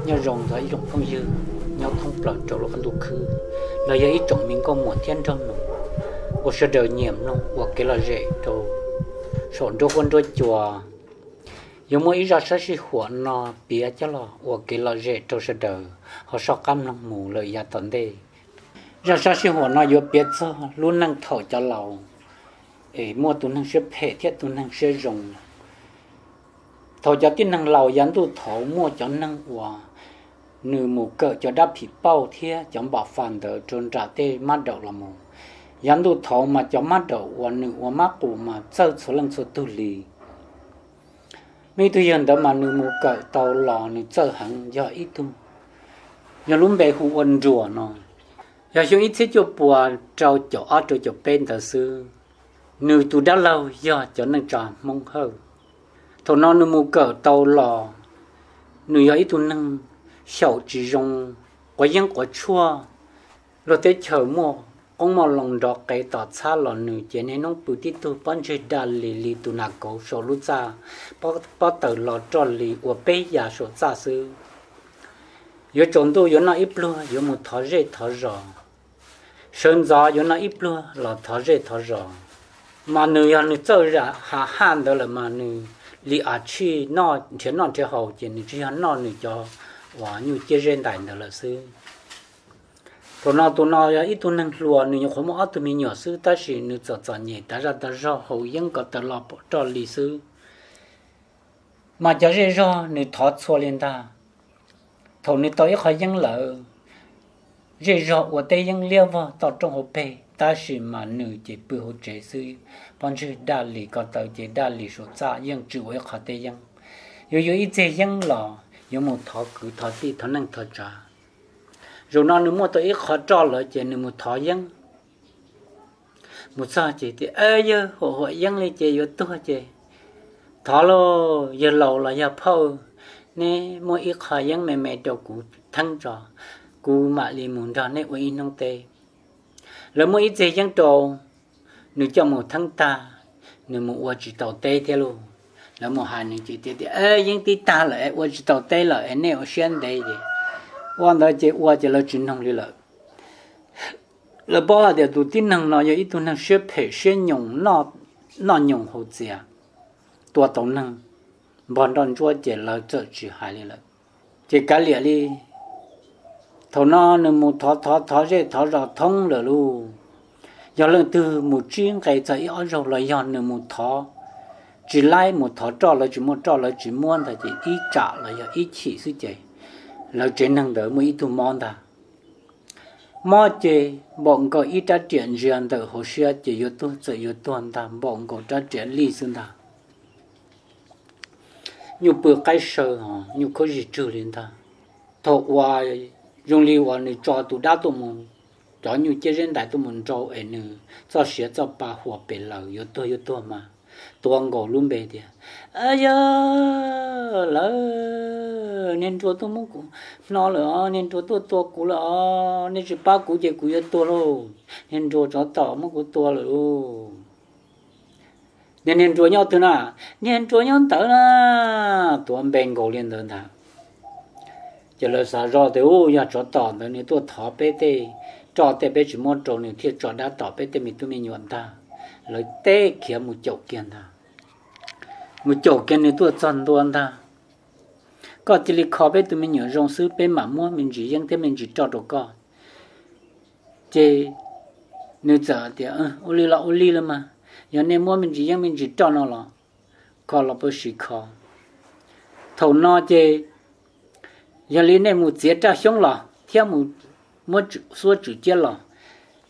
Nyob zoo ntawm ib tsoom phooj ywg nyob thoob plaws rau lub qab ntuj khwb, los yog ib tsoom me nkauj muam thiab nraug nus uas sawv daws nyiam mloog ua kev lom zem rau saum nruab huab nruab cua. Yuav muaj ib zaj sab sij huam no piav coj los ua kev lom zem rau sawv daws ho soj qab mloog mus lawm yav tom ntej. Zaj sab sij huam no yuav piav txog lub neej thaum cov laus es muaj tus neeg siab phem thiab tus neeg siab zoo. Thaum cov tib neeg laus yav ntuj thaud muaj cov neeg uas nws mus kawm cov dab phim pauj thiab cov npam fas ntawd rau nram tej mab daum los mus. Yav ntuj thaud mas cov mab daum uas nws ua mab qus mas txawj txhua leej txhua tug li. Muaj ib tug yawg ntawd mas nws mus kawm tau los nws txawj heev, yog ib tug, yog lub npe hu ua Nruas no. Yog xyoo ib txhiab cuaj puas rau caum ob rau caum peb ntawd xwb. Nws tus dab laug yog cov neej tsa Hmoob Hawj. Thaum no nws mus kawm tau los, nws yog ib tug neeg xyaum tsis zoo, quav yeeb quav tshuaj. Luag teb chaws muaj qoob muaj loo nrov qev tom txhab los nws ces niaj hnub pw tib tug pob ntseg daj li li tus nas kauv saum lub txaj, pob taws los roj li ua peb yam saum txaj xwb. Yuav tsaus ntuj yuav noj ib pluag yuav mus thov zej thov zos, sawv ntxov yuav noj ib pluag los thov zej thov zos. Mas nws yog nws txawj zam ha haj ntawd lawm mas nws li a tshij nrhiav noj nrhiav haus ces nws tsis yog noj nws cov uas nyuj ciab zeb ntais ntawd lawm xwb. Thaum no tus no yog ib tug neeg hluas, nws nyuam qhuav muaj ob tug me nyuam xwb tab sis nws txom txom nyem tas zaj tas zog haus yeeb ko taw los pom roj li xwb. Mas cov zej zog nws thov txhua li ntag. Thaum nws tau ib qho yeeb lawm, zej zog ua teb yeeb liab vog toj roob hauv peg tab sis mas nws ces pw hauv tsev xwb, pob ntseg daj li ko taw ces daj li saum txaj yeej tsis ua ib qho teb yeeb. Yuav yuav ib txeg yeeb los yuav mus thov kwv thov tij thov neej thov tsav. Zaum no nws muaj tau ib qho roj lawm ces nws mus thov yeeb. Mus txog ces tias, Yawg, huam huam yeeb li ces yuav tuag ces thov lauj, yawg laus los yog phauj, neb muab ib qho yeeb me me rau kuv theeb tso, kuv mam li mus nrog neb ua ib hnub teb. Lawv muab ib txeg yeeb rau nws coj mus theeb tag, nws mus ua tsis tau teb thiab lauj. Lawv mus hais nws ces tias, Yeeb tib tag lawm es ua tsis tau teb lawm es nej ua siab ntev ces ua ntawd ces ua ces lawv tsis noog li lawm. Lawv paub hais tias tus tib neeg no yog ib tug neeg siab phem siab nyoos, noj nyoos haus txias, tua tau neeg npog nroj ntsuab ces lawv txawm tsis hais li lawm. Ces kav liam li. Thaum no nws mus thov thov thov zej thov zos thoob lawm lauj. Yog leej twg mus tsib nqe txog ib ob zaug los yog nws mus thov tsis laib, mus thov roj lawv tsis muaj roj lawv tsis muab ntag ces ib tsam los yog ib chim xwb ces lawv tsev neeg ntawd muaj ib tug mob ntag. Mob ces npaum nkaus ib rab riam ntsia ntawm hauv siab ces yuav tuag txawm yuav tuag ntag, npaum nkaus rab riam lij xwb ntag. Nyuj pw qaib saw, nyuj khaub zig tswg li ntag. Thaum uas zoo li uas nws tso tus dab tuaj mus, cov nyuj ciab zeb ntais tuaj mus nrau es nws txoj siav txoj pa huas pes lawm yuav tuag yuav tuag mas tuav nkaus lub npe tias, Yog lawm, niag nruas tuaj muab kuv hno lawm os, niag nruas tuaj tua kuv lawm os, nej tsis pab kuv ces kuv yuav tuag lauj, niag nruas tsov tom muab kuv tua lawm lauj. Niag, niag nruas nyob twg na? Niag nruas nyob ntawd na. Tuav npe nkaus li ntawd ntag. Ces lawv xav zoj tias, U, yog tsov tom ntawd nws tuaj thov peb tej roj tej peb tsis muab rau nws thiaj tso dab tom peb tej me tub me nyuam ntag. Lawv teb khiav mus caum kiag ntag. Mus caum kiag nws tuaj txog ntua ntag. Koj cia li kho peb tus me nyuam zoo xwb peb mam muab me ntsis yeeb thiab me ntsis roj rau koj. Ces nws txawm tias, Ua li los ua li los mas, yog nej muab me ntsis yeeb me ntsis roj no los kho los puas sim kho. Thaum no ces yog li nej mus txiav raj xyoob los thiab mus muab xuab tswm ciab los.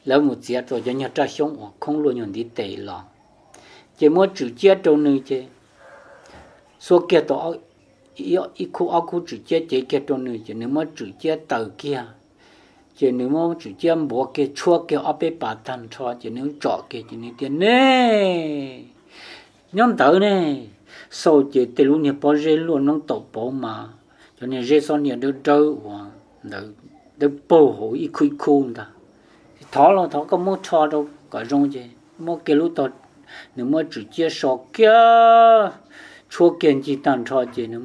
Lawv mus txiav rau cov nyuag raj xyoob uas khoob luaj nyuag ntiv tes los, ces muab tswm ciab rau nws ces xuab kiag tau ib khub ob khub tswm ciab cev kiag rau nws ces nws muab tswm ciab taws kiag, ces nws muab tswm ciab npuav kiag tshuab kiag ob peb pas tag nrho ces nws tsom kiag ces nws tias, Nej nyob ntawd ne, xauj ces tej lub niag pob zeb luaj noob taum pauv mas cov niag zeb xob niag dawb dawb uas ntawd dawb paug hauv ib khub ib khub ntag. thov los thov koj muab rho rau kom zoo ces muab kiag lub tog, nws muab tswm ciab so kiag, tshuab kiag ncig tag nrho ces nws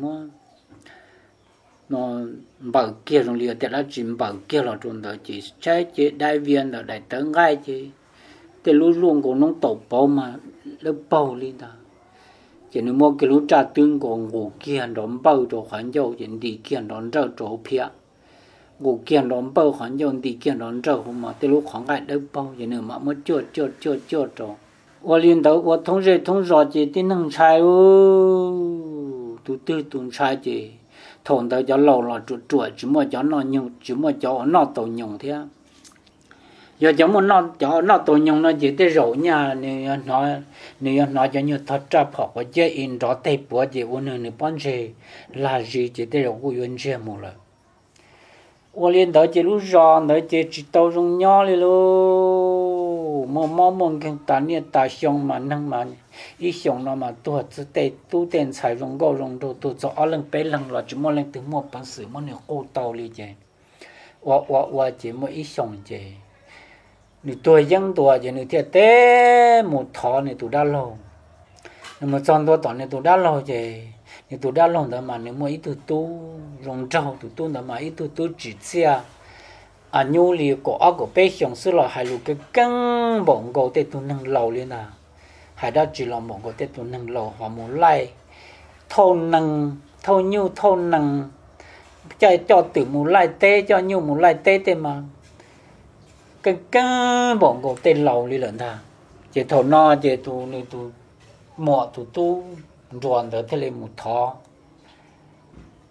muab npaws kiag zoo li tias dab tsi npaws kiag los rau ntawd ces tshaib cev dai vias ntawm daim tawv nqaij ces tej lub zuaj nkaus noob taum pauv mas dawb paug li ntag. Ces nws muab kiag lub raj twb nkaus nqus kiag nrov npawj rau qhov ncauj ces nti kiag nrov nrawj rau hauv phiab, nqus kiag nrov npawj qhov ncauj nti kiag nrov nrawj hauv mos, tej lub qhov nqaij dawb paug ces nws mam muab cuaj cuaj cuaj cuaj rau. Ua li ntawd ua thoob zej thoob zos ces tib neeg ntshai ub, tus twg tus ntshai ces thaum ntawd cov laus los ruam ruam tsis muaj cov noj nyoos, tsis muaj cov uas noj taus nyoos thiab. Yog cov muaj cov noj taus nyoos no ces tej zaum nyaj nws yuav hnov cov nyuag tog raj phom quav ciab i nrov teg puav ces ua nws nws pob ntseg lag zis ces tej zaum kuj yuav ntsiag mus lawm. Ua li ntawd ces lub zos ntawd ces tsis tau zoo nyob li lauj. Muaj mob muaj nkeeg tas niaj tas xyoo mas neeg mas ib xyoos no mas tuag tej tub tej ntxhais zoo nkauj zoo nraug tuag txog ob leeg peb leeg los tsis muaj leej twg muaj peev xwm muab nws quj tau li ces ua ua ua ces muaj ib xyoos ces nws tuag yeeb ntua ces nws thiaj teb mus thov nws tus dab laug. Nws mus txog ntua tom nws tus dab laug ces nws tus dab laug ntawd mas nws muaj ib tug tub zoo nraug, tus tub ntawd mas ib tug tub tsim txiaj, a nyuj li kaum ob kaum peb xyoos xwb los hais lus keeb keeb npaum nkaus tej tug neeg laus li ntag. Hais dab tsi los npaum nkaus tej tug neeg laus ho mus laij thauj nees, thauj nyuj thauj nees, coj twm mus laij teb, coj nyuj mus laij teb tej mas keeb keeb npaum nkaus tej laus li lawm ntag. Ces thaum no ces tus nws tus muam tus tub nruas ntawd thiaj li mus thov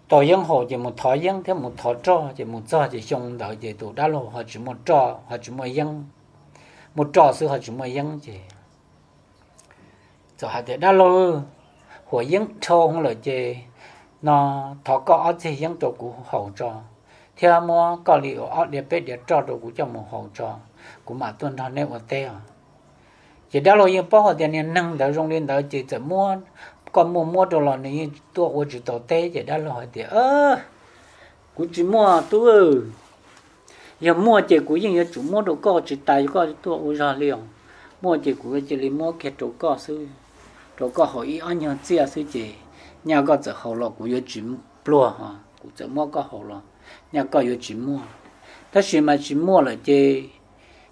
tau yeeb haus ces mus thov yeeb thiab mus thov roj ces mus txog ces xyoo ntawd ces tus dab laug ho tsis muaj roj ho tsis muaj yeeb, muaj roj xwb ho tsis muaj yeeb ces txawm hais tias dab laug, huam yeeb dhau lawm ces no thov koj ob txeg yeeb rau kuv haus tso, thiab muab koj li ob diav peb diav roj rau kuv coj mus haus tso, kuv mam tuaj nrog neb ua teb os. Ces dab laug yeej paub hais tias niag neeg ntawd zoo li ntawd ces txawm muab, koj muaj muab rau los nws yeej tuaj ua tsis tau teb ces dab laug hais tias kuv tsis muaj tub, yog muaj ces kuv yeej yuav tsum muab rau koj tsis tas koj tuaj ua zog li os. Muaj ces kuv cia li muab kiag rau koj xwb, rau koj haus ib ob nyuag txiaj xwb ces nyaj koj txawm haus los kuv yuav tsis pluag, kuv txawm muab koj haus los nyaj koj yuav tsis muaj. Tab sis mas tsis muaj lawm ces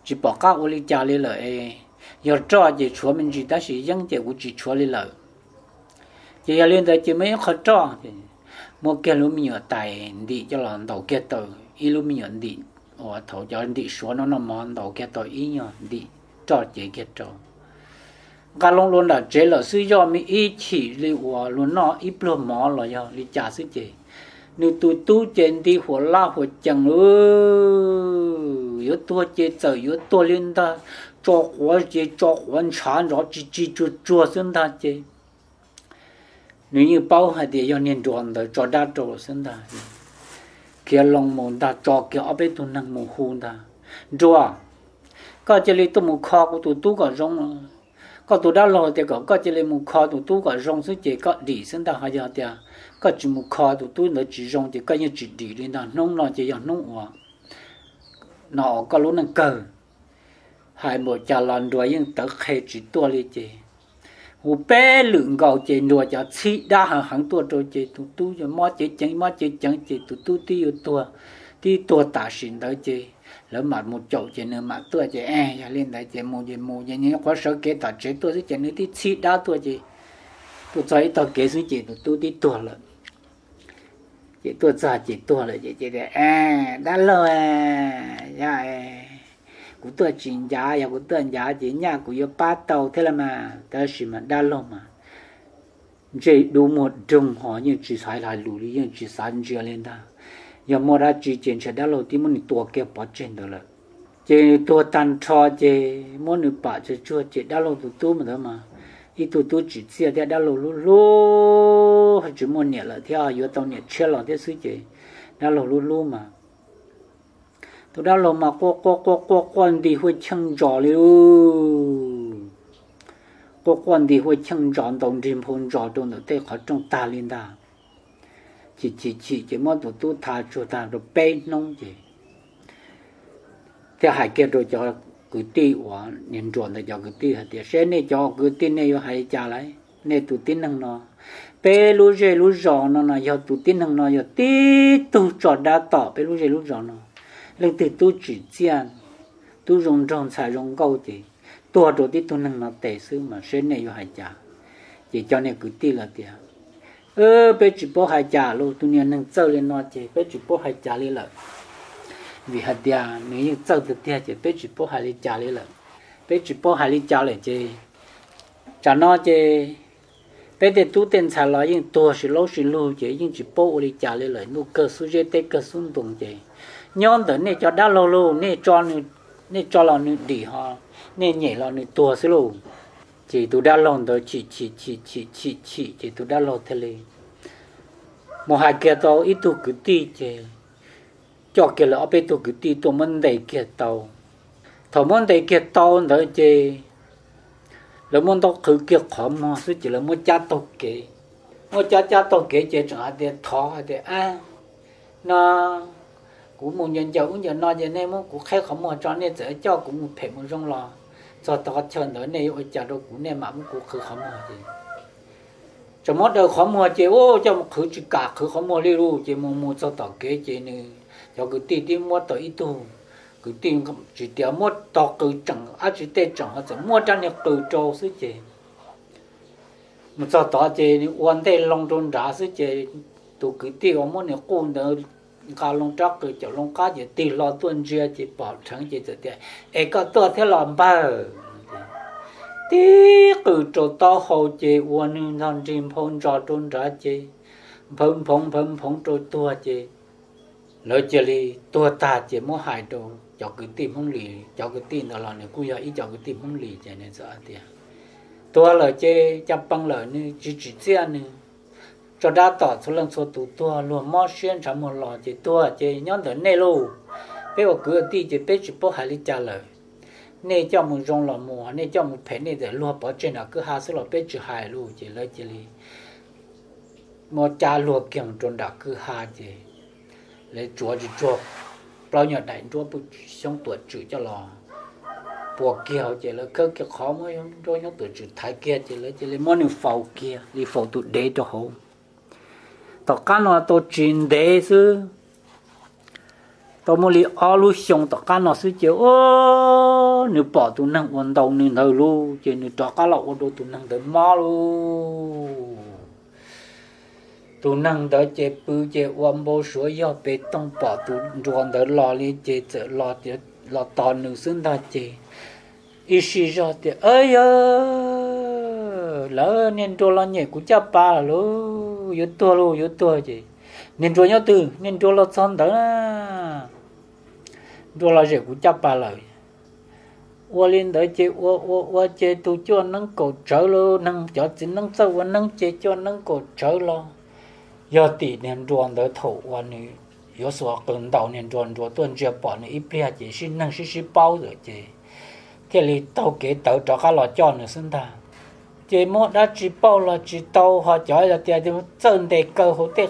tsis pom qab ua li cas li lawm. Yog roj ces tshuav me ntsis tab sis yeeb ces kuv tsis tshuav li lawm. Ces yog li ntawd ces muaj ib qho roj, muab kiag lub me nyuam tais ntim coj los ntaus kiag tau, ib lub me nyuam ntim uas thaum cov ntim suav no noj mov ntaus kiag tau ib nyuag ntim roj cev kiag rau. Nqa loo lua nram tsev lawm xwb, yog me ib chim li uas luag noj ib pluag mov los yog li cas xwb ces nws tus tub ces nti huam laj huam cees lawm, yuav tuag ces txawm yuav tuag li ntag, tso quav ces tso quav ntshav ntsov tsis tsis tsuag tsuag xwb ntag ces nws yeej paub hais tias yog niag nruas ntawd tso dab rau xwb ntag. Khiav loo mus ntag, tso kiag ob peb tug neeg mus hu ntag, Nruas, koj cia li tuaj mus kho kuv tus tub kom zoo. Koj tus dab laug tias kom koj cia li mus kho tus tub kom zoo xwb ces koj dim xwb ntag, ho yog tias koj tsis mus kho tus tub ntawd tsis zoo ces koj yeej tsis dim li ntag. Hnub no ces yog hnub uas no koj lub neej kawg. Hais npaum cas los nruas yeej tawv qhe tsis tuaj li ces hu peb lwm nkaus ces nruas cov txhib dab heev heev tuaj rau ces tus tub mob cev ceev mob cev ceev ces tus tub twb yuav tuag, twb tuag tam sim ntawd ces lawv mam mus caum ces nws mam tuaj ces yog li ntawd ces mus ces mus ces nws qhuav sawv kev tom tsev tuaj xwb ces nws twb txhib dab tuaj ces tuaj txog ib tog kev xwb ces tus tub twb tuag lawm. Ces tuaj txog ces tuag lawm ces tias, Dab laug, yog kuv tuaj tsis ncav, yog kuv tuaj ncav ces nyaj kuv yuav pab tau thiab las mas, tab sis mas dab laug mas ntsej dub muag doog ho yeej tsis xav hais lus li, yeej tsis xav ntsia li ntag. Yog muaj dab tsi ces ntshe dab laug twb muab nws tua kiag pov tseg ntawd lawm. Ces tuag tag nrho ces muab nws pam tsuag tsuag ces dab laug tus tub ntawd mas ib tug tub tsim txiaj thiab dab laug hlub hlub, tsis muaj niam lawm thiab, yuav tau niam tshiab los thiab xwb ces dab laug hlub hlub mas tus dab laug mas quaj quaj quaj quaj quaj nti huaj cheej ntsos li, quaj quaj nti huaj cheej ntsos ntaus nrig nphau ntsos rau ntawm tej qhov rooj tag li ntag. Chim chim chim ces muab tus tub tha tsuag tag rau peb hnub ces thiaj hais kiag rau cov kwv tij uas niag Nruas ntawd cov kwv tij hais tias, seb nej cov kwv tij nej yuav hais li cas lawm, nej tus tib neeg no, peb lub zej lub zos no no yog tus tib neeg no yog tib tug tso dab tom peb lub zej lub zos no. Leej twg tub tsim txiaj, tub zoo nraug ntxhais zoo nkauj ces tuag rau tib tug neeg no tes xwb mas seb nej yuav hais cas. Ces cov niag kwv tij los tias, peb tsis paub hais cas los, tus niag neeg txawj li no ces peb tsis paub hais cas li lawm, vim hais tias nws yeej txawj tiag tiag ces peb tsis paub hais li cas li lawm. Peb tsis paub hais li cas lawm ces tsam no ces peb tej tub tej ntxhais los yeej tuag sib laub sib lug ces yeej tsis paub ua li cas li lawm, ntuj kawg xub zeb teb kawg xub ntoos ces nyob ntawm nej cov dab laug lauj, nej tso los nws dim ho, nej nyem los nws tuag xwb lauj. Ces tus dab laug ntawd chim chim chim chim chim chim chim ces tus dab laug thiaj li mus hais kiag tau ib tug kwv tij ces coj kiag lawv ob peb tug kwv tij tuaj muab ntes kiag tau. Thaum muab ntes kiag tau ntawd ces lawv muab ntaub qhwv kiag qhov muag xwb ces lawv muab cab taug kev. Muab cab cab taug kev ces tseem hais tias, thov hais tias, ab, no kuv mus ncaws ncaws ub ncaws no ces nej muab kuv qheb qhov muag tso, nej txawm coj kuv mus phem mus zoo los txog tog chaw ntawd nej yuav ua cas rau kuv, nej mam muab kuv qhwv qhov muag. Ces tseem muab daws qhov muag ces ua coj mus qhwv tsis kam qhwv qhov muag li lauj. Ces mus mus txog tom kev ces nws cov kwv tij twb muab tau ib tug kwv tij tsis tias muab tog qws tseem dab tsi tej tseem ho txawm muab rab niag qws rau xwb ces mus txog tod ces nws ua ntej loo rau nrad xwb ces tus kwv tij uas muab nws quj ntawd nqa loo rab qws caum loo qab ces tig hlo tuaj ntsia ces pom dheev ces txawm tias, es koj tuaj thiab los npawg? Tib qws rau taub hau ces ua nws nrog nrig nphau ntsos rau nrad ces nphawv nphoov nphawv nphoov rau tuag ces lawv cia li tuag tag ces muab hais rau cov kwv tij Hmoob Lis. Cov kwv tij ntawd los nws kuj yog ib co kwv tij Hmoob Lis ces nws txawm hais tias, tuag lawm ces cas pee lawm, nws tsis tsim txiaj, nws tso dab tom txhua leej txhua tus tuag, luag mob siab ntshav muag los ces tuag ces nyob ntawm nej lauj. Peb ua kwv ua tij ces peb tsis paub hais li cas lawm. Nej coj mus zoo los mus, nej coj mus phem nej txawm luag pov tseg nram kwj ha xwb los peb tsis hais lauj. Ces lawv cia li muab cab luag kiag mus rau nram kwj ha ces lawv tsuav tsis tsuag plaub nyuag daim nruab xyoob tuam tswm coj los pua kiag ces lawv khawb kiag qhov muab nruab xyoob tuam tswm thaiv kiag ces lawv cia li muab nws faus kiag li faus tus dev rau hauv. Tom qab no tau tsis ntev xwb, tau muaj li ob lub xyoo tom qab no xwb ces nws pom tus neeg uas ntaus nws ntawd lauj, ces nws rov qab los ua rau tus neeg ntawd mob lauj. Tus neeg ntawd ces pw ces ua npau suav yog pem toog pom tus nruas ntawd los li ces txawm los tos nws xwb ntag ces ib sij zog tias, yog lawv niag nruas los nyem kuv caj pas lawm lauj, yuav tuag lauj, yuav tuag ces, niag nruas nyob twg? Niag nruas los txog ntawd na, nruas los zem kuv caj pas lawm. Ua li ntawd ces ua ua ua ces tus cuaj neeb kaum tsawv los, neeg cov txiv neeb txawj ua neeb ces cuaj neeb kaum tsawv los yog tim niag nruas ntawd thaum uas nws yuav xuas qws ntaus niag nruas, nruas tuaj ntsia pom nws ib pliag ces sib neeg sib sib paub lawm ces thiaj li taug kev tawv rov qab los coj nws xwb ntag. Ces muab dab tsi pauj los tsis tau, ho cov yog tias txawj ntes kaw hauv tej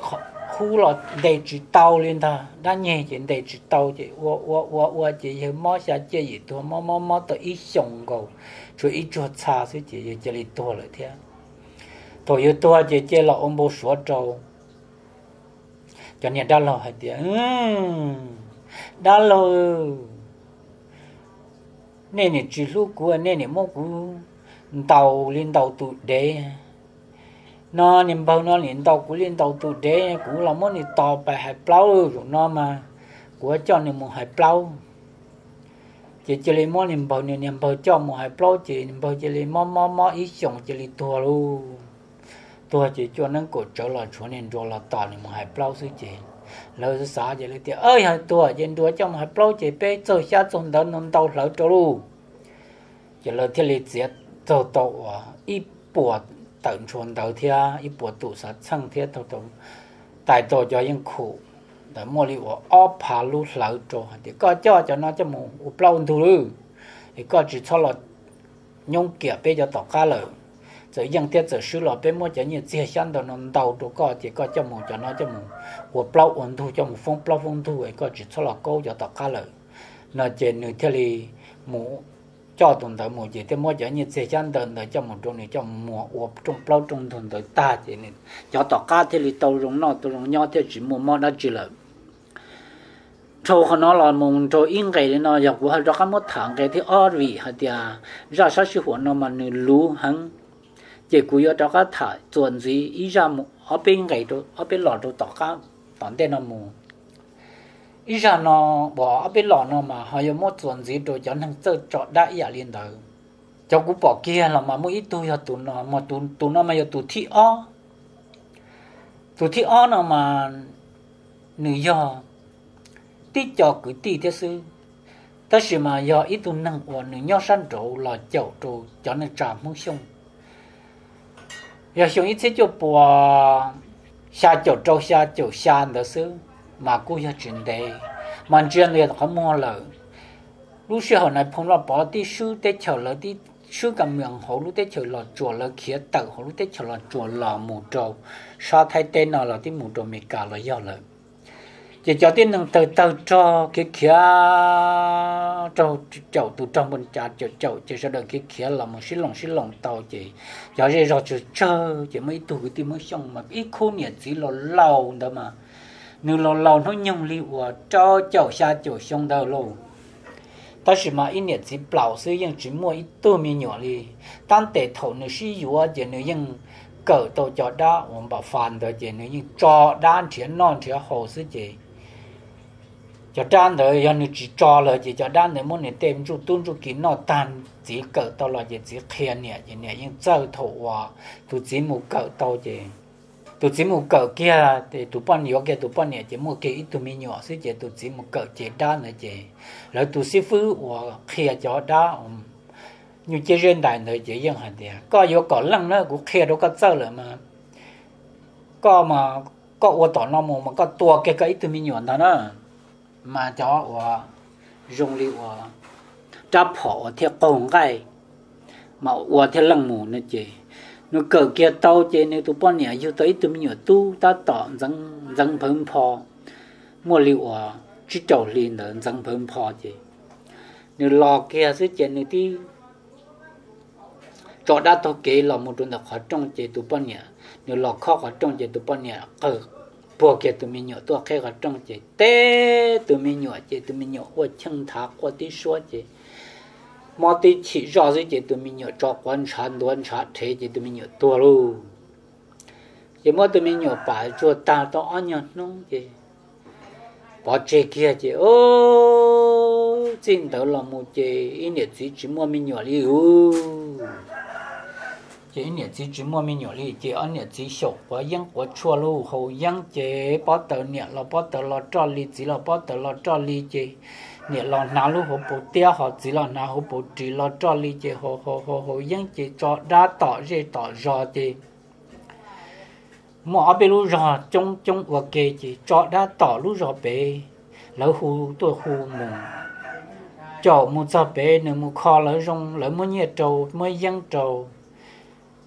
hub los ntes tsis tau li ntag, dab nyeg ces ntes tsis tau ces ua ua ua ua ces yawg mob xya ciaj yim tuag, mob mob mob tau ib xyoos nkaus, tshuav ib tsuag txha xwb ces yawg cia li tuag lawm thiab. Thaum yawg tuag ces cia los ua npau suav rau cov niag dab laug hais tias, dab laug, nej niam tsis hlub kuv, nej niam muab kuv ntaus li ntaus tus dev no, niag npawg no nim ntaus kuv li ntaus tus dev, kuv los muab nws tos pais hais plaub zaum no mas kuv coj nws mus hais plaub. Ces cia li muab niag npawg, niag npawg coj mus hais plaub ces npawg cia li mob mob mob ib xyoos cia li tuag lauj. Tuag ces cuaj neeb kaum tsawv los tshuav niag nruas los tos nws mus hais plaub xwb ces lawv xav ces lawv tias, yog tuag ces nruas coj mus hais plaub ces peb txaug xyab txaug ntawv no ntau hlawv rau lauj. Ces lawv thiaj li txiav txaug tau uas ib puas tawm ntshua ntawv thiab ib puas tum xav txheej thiab tau, tais tau cov yeej khum ntawd muaj li uas ob phav lub hlawv rau hais tias, koj coj cov no coj mus ua plaub ua ntug lawm, es koj tsis txhob los nyoob kiam peb cov tom qab lawm. Txawm yeej thiab txawm swb los peb muab cov nyiaj txiag xyab ntawv no ntau rau koj ces koj coj mus cov no coj mus ua plaub ua ntug, coj mus foob plaub foob ntug es koj tsis txhob los kaub cov tom qab lawm. no ces nws thiaj li mus coj tus ntawd mus ces thiaj muab cov nyiaj txiag xyab ntawv ntawd coj mus rau nws coj muag ua rooj plaub rooj ntug ntawd tag ces cov tom qab thiaj li tau zoo noj tau zoo nyob thiaj tsis muaj mob dab tsi lawm. Dhau qhov no los mus rau ib nqe li no yog kuv ho rov qab muab tham nqe thib ob vim hais tias zaj sab sij huam no mas nws luv heev, ces kuv yuav rov qab tham txuas ntxiv ib zaj mus ob peb nqe, ob peb los rau tom qab tom ntej no mus. Ib zaj no uas ob peb los no mas ho yuav muab txuas ntxiv rau cov neeg txawj tso dab ib yam li ntawd. Cov kuv pom kiag los mas muaj ib tug yog tus no, tus no mas yog tus thib ob. Tus thib ob no mas nws yog tib co kwv tij thiab xwb, tab sis mas yog ib tug neeg uas nws nyob sab nraud los caum rau cov neej tsa Hmoob Xyooj. Yog xyoo ib txhiab cuaj puas xya caum rau xya caum xya ntawd xwb, mas kuj yog tsis ntev, mas ntsia ntawm qhov muag lawm. Lub sij hawm Nais Phoo Loj Pov tib swb teb chaws lawv tib swb ka mws hauv lub teb chaws Los Tsuas, lawv khiav tawm hauv lub teb chaws Los Tsuas los mus rau sab Thaib teb no los tib mus rau Amelikas los yog lawm. Ces cov tib neeg tawg tawg rog khiav khiav, raug caum tus rog npua cas caum caum ces sawv daws khiav khiav los mus sib loos sib loos tau ces cov zej zog tsawg tsawg ces muaj ib tug kwv tij Hmoob Xyooj mas ib khub niam txiv laus laus ntawd mas nws laus laus hnub nyoog li uas rau caum xya caum xyoo ntawd lauj. Tab sis mas ib niam txiv plaub xwb yeej tsis muaj ib tug me nyuam li. Tab tes thaum nws sib yuav ces nws yeej kawm tau cov dab uas npam fas ntawd ces nws yeej tso dab nrhiav noj nrhiav haus xwb ces cov dab ntawd yog nws tsis tso lawm ces cov dab ntawd muab nws tej ntsuj tub ntsuj ki noj tag, txiv kawm tau los ces txiv qhia niam ces niam yeej txawj thaum uas tus txiv mus kawm tau ces tus txiv mus kawm kiag ces tus poj niam yuav kiag tus poj niam ces muaj kiag ib tug me nyuam xwb ces tus txiv mus kawm ces dab ntawd ces lawv tus xib fwb uas qhia cov dab nyuj ciab zeb ntais ntawd ces yeej hais tias koj yuav kom leej na, kuv qhia rau koj txawj lawm mas koj mas koj ua tom no mus mas koj tua kiag koj ib tug me nyuam ntag na. Mas cov uas zoo li uas rab phom uas thiaj qaug nqaij mas ua thiaj leej mus no ces nws kawm kiag tau ces nws tus poj niam yug tau ib tug me nyuam tub tab tom ntxeev nphawv npho, muaj li uas tsib rau hli ntawd ntxeev nphawv npho ces nws los kiag xwb ces nws tib tso dab taug kev los mus rau ntawm qhov rooj ces tus poj niam, nws los khob qhov rooj ces tus poj niam qawg puag kiag tus me nyuam tuaj qheb qhov rooj ces teb tus me nyuam ces tus me nyuam quaj cheej nthav quaj tib suab ces mob tib chim zoj xwb ces tus me nyuam tso quav ntshav ntuav ntshav rhev ces tus me nyuam tuag lauj. Ces muab tus me nyuam pam tsuag tag tau ob nyuag hnub ces pov tseg kiag ces txij ntawd los mus ces ib niam txiv tsis muaj me nyuam li lauj. Ces ib niam txiv tsis muaj me nyuam li ces ob niam txiv xyaum quav yeeb quav tshuaj lauj, haus yeeb ces pob taws niam los pob taws los roj li, txiv los pob taws los roj li ces niam los hnav lub hauv paus tiab ho txiv los hnav hauv paus ris los roj li ces haus haus haus yeeb ces tso dab tom zej tom zos ces muaj ob peb lub zos coob coob ua ke ces tso dab tom lub zos pem, lawv hu tuaj hu mus, caum mus txog pem nws mus kho lawv zoo, lawv muab nyiaj rau muab yeeb rau,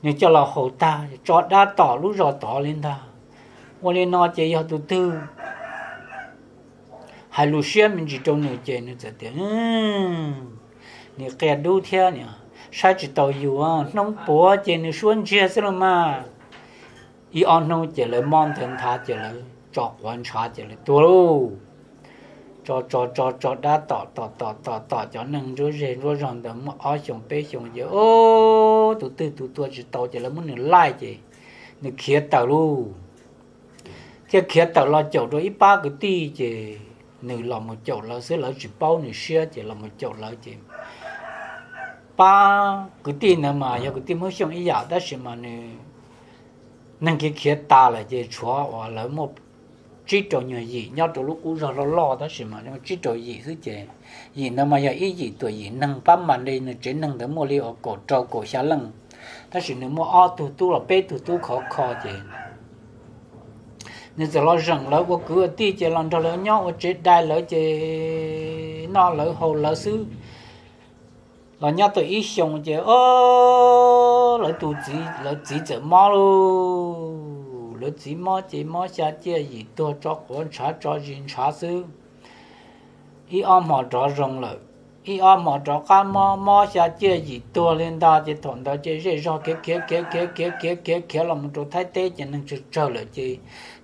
nws coj los haus tag tso dab tom lub zos tod li ntag. Ua li no ces yog tus twg hais lus siab me ntsis rau nws ces nws txawm tias, nws qia dub thiab, saib tsis taus yus, hnub puav ces nws suab ntsiag xwb los mas. Ib ob hnub ces lawv mob nthav nthav ces lawv tso quav ntshav ces lawv tuag lauj. Tso tso tso tso dab tom tom tom tom tom cov neeg ntsuab zej ntsuab zog ntawd muaj ob xyoos peb xyoos ces tus twg tus tua tsis tau ces lawv muab nws laij ces nws khiav tawm lauj. Thiaj khiav tawm los caum rau ib pab kwv tij ces nws los mus caum lawv xwb, lawv tsis paub nws siab ces los mus caum lawv ces pab kwv tij ntawd mas yog kwv tij Hmoob Xyooj ib yam tab sis mas nws neeg khiav khiav tas lawm ces tshuav uas lawv muaj tsib rau nyuag yim nyob rau lub qub zog loj loj tab sis mas tsib rau yim xwb ces yim ntawd mas yog ib yim tuam yim neeg pab mas li nws tsev neeg ntawd muaj li uas kaum rau kaum xya leej, tab sis nws muaj ob tug tub los peb tug tub khov kho ces nws txawm los zeem lawv ua kwv ua tij ces los nrog lawv nyob ua tsev dai lawv ces noj lawv haus lawv xwb. Los nyob tau ib xyoos ces o, lawv tus txiv, lawv txiv txawm mob lauj. Lawv txiv mob ces mob xya ciaj yim tuag tso quav ntshav tso zis ntshav xwb. ib ob hmo rov zoo lawm, ib ob hmo rov qab mob, mob xya ciaj yim tuag li ntag. Ces thaum ntawd ces zej zog khiav khiav khiav khiav khiav khiav khiav khiav los mus rau Thaib teb ces neeg tsawg tsawg lawm ces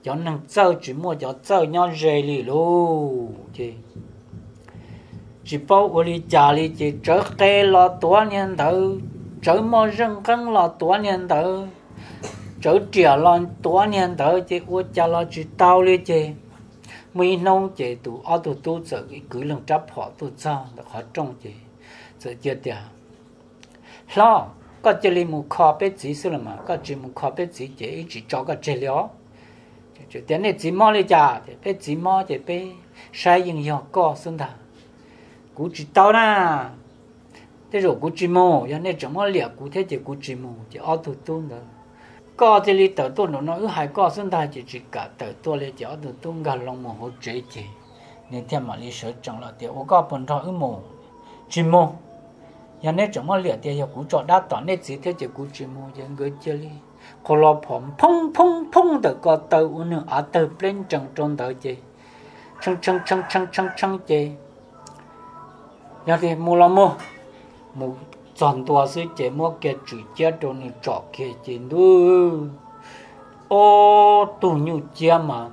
cov neeg txawj tsis muaj cov txawj nyob ze li lauj. Ces tsis paub ua li cas li ces tsawv qe los tuav niag ntawd, tsawv moj zeej nqeeb los tuav niag ntawd, tsawv riam los tuav niag ntawd ces ua cas los tsis tau li ces muaj ib hnub ces tus ob tug tub txawm kwv leej rab phom tuaj txog ntawm qhov rooj ces txawm cia tias, Hlob, koj cia li mus kho peb txiv xwb los mas, koj tsis mus kho peb txiv ces ib tsis tso koj tseg li os. Tias, Nej txiv mob li cas? Peb txiv mob ces peb saib yeej yog koj xwb ntag. Kuv tsis tau na, tej zaum kuv tsis mus, yog nej tseem muab liam kuv thiab ces kuv tsis mus. Ces ob tug tub ntawd, Koj cia li tawm tuaj nraum no wb hais koj xwb ntag, ces tsis kam tawm tuaj li ces ob tug tub nkag loo mus hauv tsev ces nws thiaj mam li sawv tsees los tias, Ua koj puas nrog wb mus? Tsis mus. Yog neb tseem muab liam tias yog kuv tso dab tom nej txiv thiab ces kuv tsis mus. Ces nkawd cia li qhau lo phom phoob phoob phoob ntawm ko taw ua nws av tawg pleb nrees rau ntawd ces tshee tshee tshee tshee tshee ces yog li mus los mus, mus txog ntua xwb ces muab kiag tswm ciab rau nws tsom kiag ces ntuj, ob tug nyuj ciab mas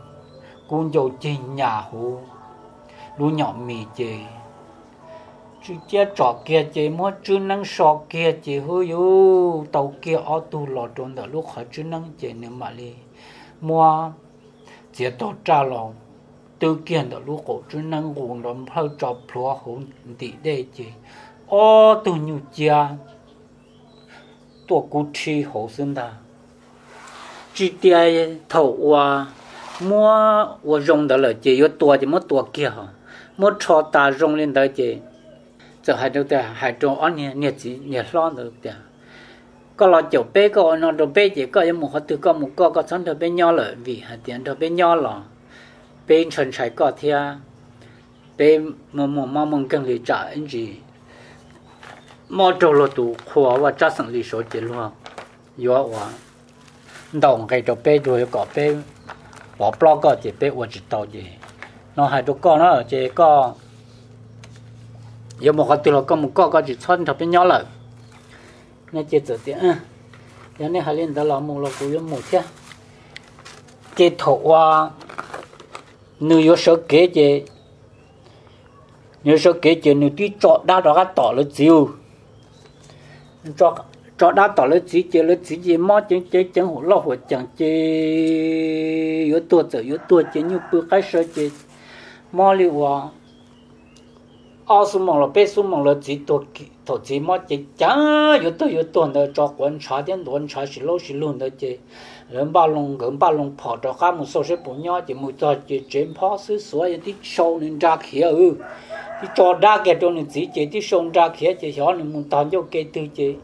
kub ncau ceg nyas huv lub nyom mis ces tswm ciab tsom kiag ces muab tswb neeb so kiag ces hwb yuv tau kiag ob tug los rau ntawm lub qhov tswb neeb ces nws mam li muab txiav tog raj los twb kiag ntawm lub qaum tswb neeb nqus nrov nplhawj tso plhuav hauv ntim dej ces ob tug nyuj ciab tuaj kub rhib hauv xwb ntag. Tsis tias thaum uas muab ua zoo ntawd lawm ces yuav tua ces muab tua kiag, muab rho tas zoo li ntawd ces txawm hais rau, hais rau ob niag niag txiv niag hlob ntawd tias, Koj los caum peb, koj ua no rau peb ces koj yuav mus qhov twg koj mus koj, koj txhob nrog peb nyob lawm, vim hais tias nrog peb nyob los peb ntshai ntshai koj thiab peb muaj muaj mob muaj nkeeg li tsam ib ntsis mob raug luag tus qhua vaj tsab xeem li saud ces luag yuav ua ntaus nqe rau peb, luag yuav kom peb pov plob koj ces peb ua tsis tau ces no hais rau koj na ces koj yuav mus qhov twg los koj mus koj, koj tsis txhob nrog peb nyob lawm. No ces txawm tias, Yog nej hais li ntawd los mus los kuv yuav mus thiab. Ces thaum uas nws yuav sawv kev ces, nws yuav sawv kev ces nws twb tso dab rov qab tom lawv txiv. Tso dab tom lawv txiv ces lawv txiv ces mob ceev ceev ceev huam loj huam cees ces yuav tuag txawm yuav tuag ces nyuj pw qaib saw ces mob li uas ob xuab moos los peb xuab moos lawv txiv tuag. Thaum txiv mob ceev ceev yuav tuag yuav tuag ntawd tso quav ntshav thiab ntuav ntshav sis laub sis lug ntawd ces lawv npaj loo, nkawd npaj loo phom rov qab mus xauj seb puas nyob ces mus txog ces tsev nphob xwb xuav yog tib sau nws nra khiav, tib tso dab kiag rau nws txiv ces tib sau nra khiav ces xyov nws mus tog ncauj ke twg ces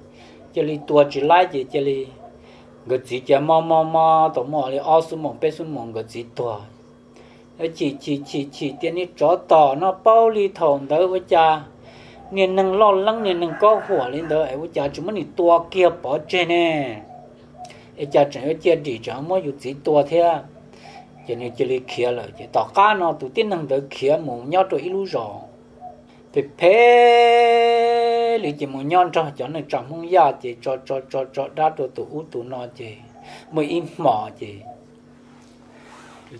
cia li tua tsis laib ces cia li, nkawd txiv cia mob mob mob tau muaj li ob xuab moos peb xuab moos nkawd txiv tuag. Chim chim chim chim tias niag tsov tom no paub li thaum ntawd ua cas niag neeg loj leeb niag neeg kaub huam li ntawd es ua cas tsis muab nws tua kiag pov tseg ne? Es cas tseem yuav ciaj dim tseem muab yus txiv tua thiab? Ces nws cia li khiav lawm ces tom qab no tus tib neeg ntawd khiav mus nyob rau ib lub zos phem phem li ces mus nyob nrog cov neej tsa Hmoob Yaj ces tso tso tso dab rau tus ub tus no ces muaj ib hmos ces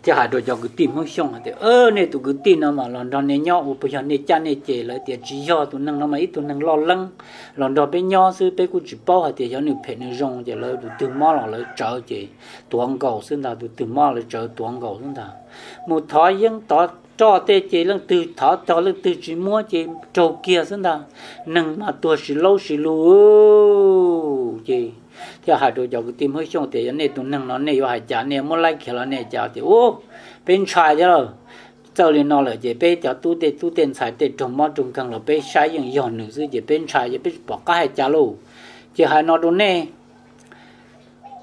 thiaj hais rau cov kwv tij Hmoob Xyooj hais tias, Nej tus kwv tij no mas los nrog nej nyob ua puas yog nej caj nej ces? Lawv tias, Tsis yog, tus neeg no mas ib tug neeg loj leeb los nrog peb nyob xwb, peb kuj tsis paub hais tias xyov nws phem nws zoo ces lawv tus twg mob los lawv tsawv ces tuav nkaus xwb ntag, tus twg mob lawv tsawv tuav nkaus xwb ntag. Mus thov yeeb thov roj tej ces leej twg thov tog leej twg tsis muab ces raug kiag xwb ntag. Neeg mas tuag sis laub sis lug ces thiaj hais rau cov kwv tij Hmoob Xyooj tias, Yog nej tus neeg no nej yuav hais cas, nej muab laib khiav los nej cas? Tias, Ub, peb ntshai thiab lauj. Txawj li no lawm ces peb cov tub tej tub tej ntxhais tej raug mob raug nkeeg los peb saib yeej yog nws xwb ces peb ntshai ces peb tsis pom qab hais cas lauj. Ces hais no rau nej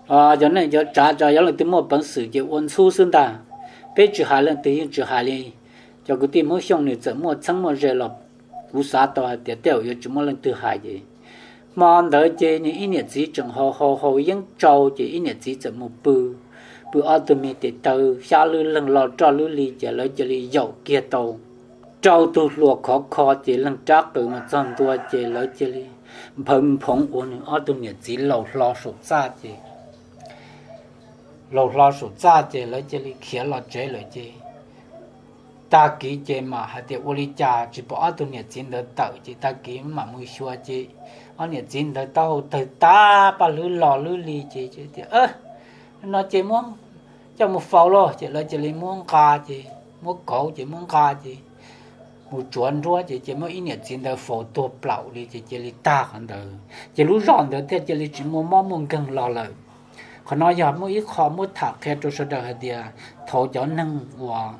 cov neej cov tsav, yog leej twg muaj peev xwm ces ua ntxhub xwb ntag. Peb tsis hais, leej twg yeej tsis hais li. Cov kwv tij Hmoob Xyooj nws txawm muaj txheeb muaj ze los kuv xav tau hais tias tej zaum yuav tsis muaj leej twg hais ces hmo ntawd ces nws ib niam txiv tseem hau hau hau yeeb tsau ces ib niam txiv txawm mus pw, pw ob tug me tes taw xyab lwb leeg lo roj lwb li ces lawv cia li yaum kiag tau rau tug hluas khov kho ces leej rab qws mus txog ntua ces lawv cia li nphawv nphoov ua nws ob tug niam txiv laus hlo saum txaj ces laus hlo saum txaj ces lawv cia li khiav los tsev lawm ces tag kis ces mam hais tias ua li cas tsis pom ob tug niam txiv ntawd tawm ces tag kis mam mus xyuas ces ob niam txiv ntawd taub hau tawg tag paj hlwb los lwb li ces tias no ces muab coj mus faus lauj ces lawv cia li muab nqa ces muab kauv ces muab nqa ces mus tsuav nruab ces cia muab ib niam txiv ntawd faus tuag plaws li ces cia li tag qhov ntawd ces lub zos ntawd thiaj cia li tsis muaj mob muaj nkeeg los lawm. Qhov no yog muaj ib qho muab tham qhia rau sawv daws hais tias thaum cov neeg uas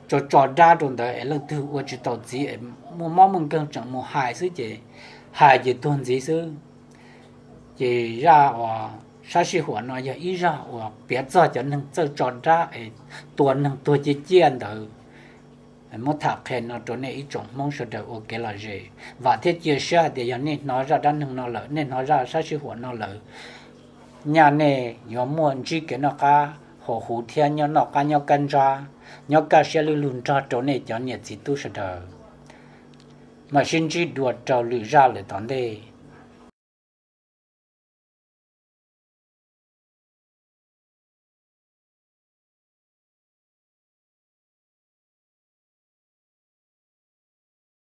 tso tso dab rau ntawd es leej twg ua tsis tau txiv es muaj mob muaj nkeeg tseem mus hais xwb ces hais ces tuag ntxiv xwb. Ces zaj uas sab sij huam no yog ib zaj uas piav txog cov neeg txawj tso dab es tua neeg tuag ciaj ciaj ntawd. Muab tham qhia no rau nej ib tsoom Hmoob sawv daws ua kev lom zem. Vam thiab cia siab hais tias yog nej hnov zaj dab neeg no lawm, nej hnov zaj sab sij huam no lawm, nyaj nej yuav muaj ntsib kev noj qab haus huv thiab nyob noj qab nyob kaj ntsab, nyob kaj siab lwj lug nrog rau nej cov niam txiv tub sawv daws. Mam sib ntsib dua rau lwm zaj lawm tom ntej.